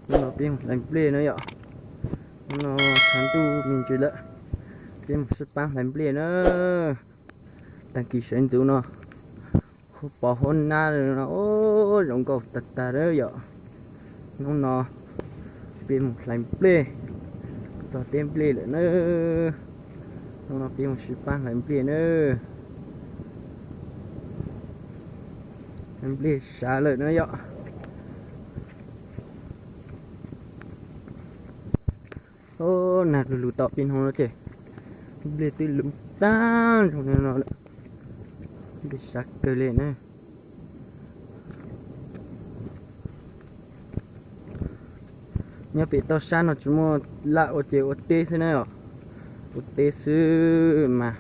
Hnub no peb mus hlais nplej na yom. Hnub no tshav ntuj me ntsis lawm, peb mus sib pab hlais nplej na. Tag kis sawv ntxov no, huab pov huab nab no, zoo nkauj tag tag na yom. Hnub no peb mus hlais nplej, txog teb nplej lawm na. Hnub no peb mus sib pab hlais nplej na. Hlais nplej sav lawm na yom. Nag lug lug tau peb hnub no ces nplej twb luv tag nrho no lawm. Nplej sav kawg li na. Nyob pem toj sab no tsis muaj laj ua ces ua teb xwb na os. Ua teb xwb mas,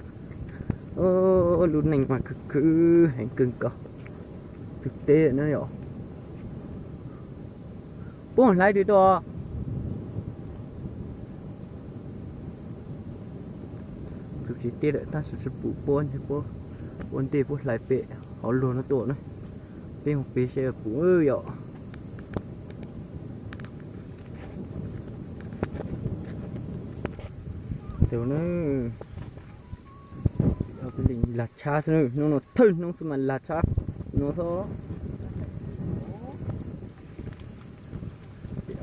lub neej mas khwv khwv heev kawg nkaus. Txug teb na yom. Puab hlais twg tuaj? Txug tsis teb lawm tab sis tsis pum puab, puab ua ntej puab hlais pem hauv luag no tuaj na. Peb mus pem seb pum yom. Tus na, ob peb leeg lag tshab xwb, hnub no thawj hnub xwb mas lag tshab no xwb.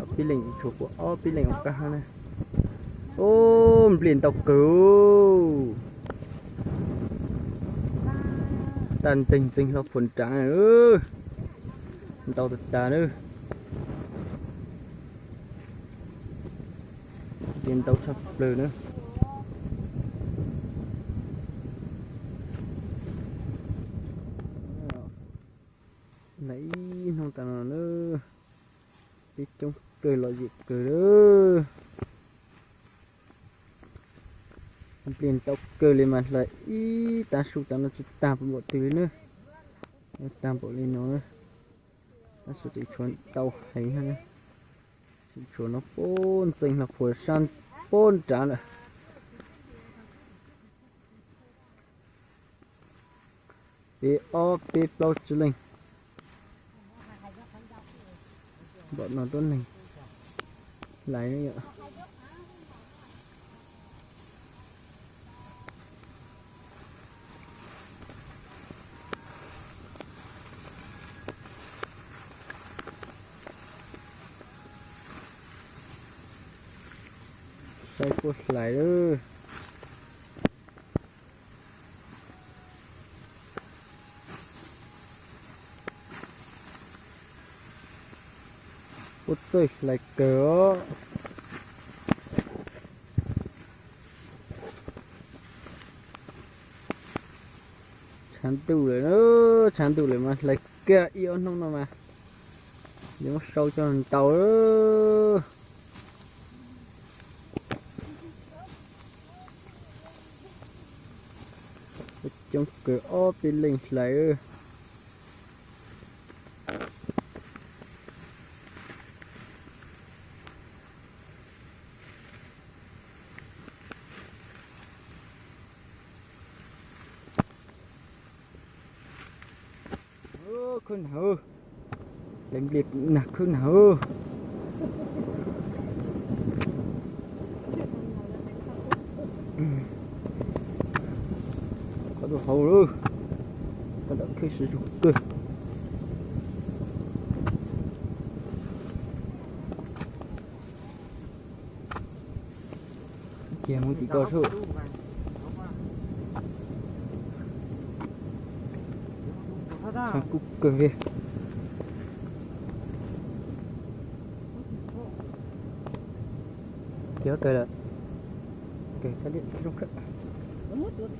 Ob peb leeg tshuav kuv ob peb leeg ua qab hab na. Nplej ntau kawg. Tag nteeg ntxeeg hlo puag nrad, ntau tag tag na. Nplej ntau tshaj plawg na. Hlais ib hnub tas no na, peb coob kawg lom zem kawg lawm. Nplej ntau kawg li mas hlais ib tav su tas no tsis tag npaum twg li na. Tag npaum li no na, tab sis tseem tshuav ntau heev, tseem tshuav no puag ntxeeg hlo puag sab puag nrad lawm. Peb ob peb plaub tsib leeg, npaum no tuab neeg hlais. Saib puab hlais lawm. Puab txawj hlais kawg os. Tshav ntuj lawm, tshav ntuj lawm mas hlais kiag ib ob hnub no mas yuav muab sau coj ntau. Coob kawg ob peb leeg hlais. Khwb nag, hlais nplej nag khwb nag. Qhov rau hauv lawm, qhov ntawm khwb siv zug kawg. Kiag mus tim ko sub. Tshav kub kawg li. Kiag kawg lawm. Kawg txhob liab zoo khawb. Tus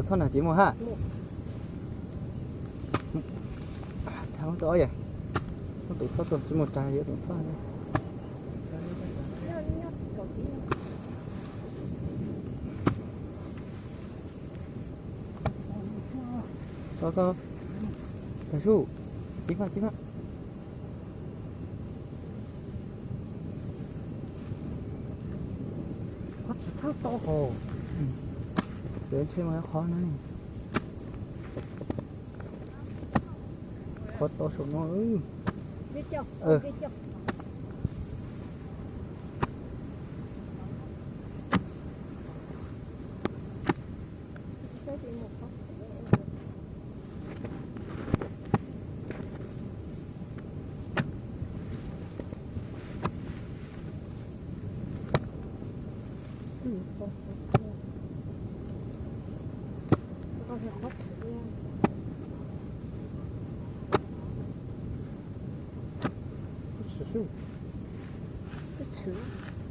txhob nag tsis mus hab. Thaum ub tau ob yam, muab tus txhob tuaj tsis mus rag yuav tus txhob. Koj, koj, tag sub, tib faj, tib faj. Qhov tsis thab tau hos. Cov ntshe mas qhov no ne. Tau saum no. Twb txhwv.